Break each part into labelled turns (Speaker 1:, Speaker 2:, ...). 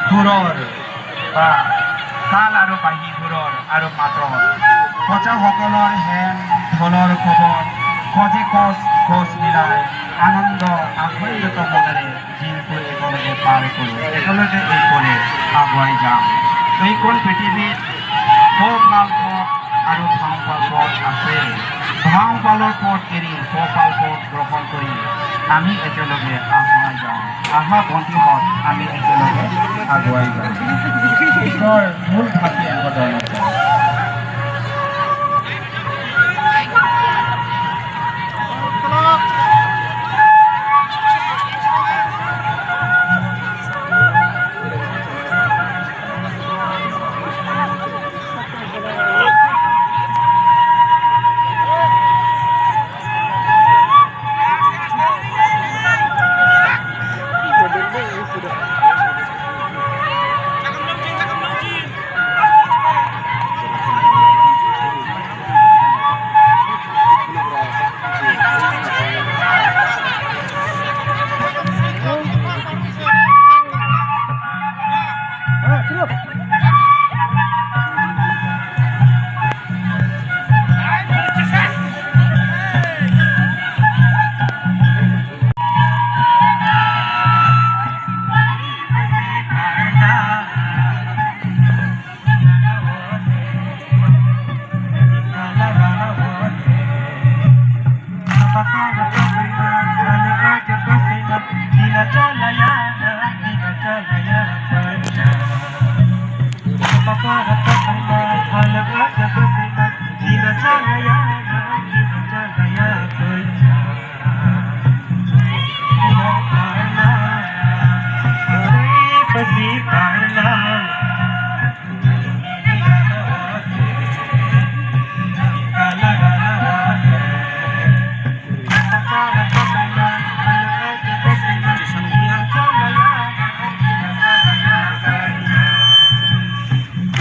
Speaker 1: সুৰৰ বা তাল আৰু বাঁহী সুৰৰ আৰু মাতৰ প্ৰজাসকলৰ হেন ঢোলৰ খবৰ গজে গছ গছ মিলাই আনন্দ আনন্দিত মনেৰে দিনটো একেলগে পাৰ কৰোঁ, একেলগে এই কৰি আগুৱাই যাম। এইখন পৃথিৱীত সোঁফাল পথ আৰু বাওঁফাল পথ আছে। বাওঁফালৰ পথ এৰি সোঁফাল পথ গ্ৰহণ কৰি আমি একেলগে আগুৱাই যাওঁ। আহা ভণ্টিহঁত, আমি একেলগে আগুৱাই যাওঁ। গীতৰ মূল ভাষী এনেকুৱা ধৰণৰ।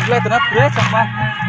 Speaker 2: Gila, tenang, gue sama.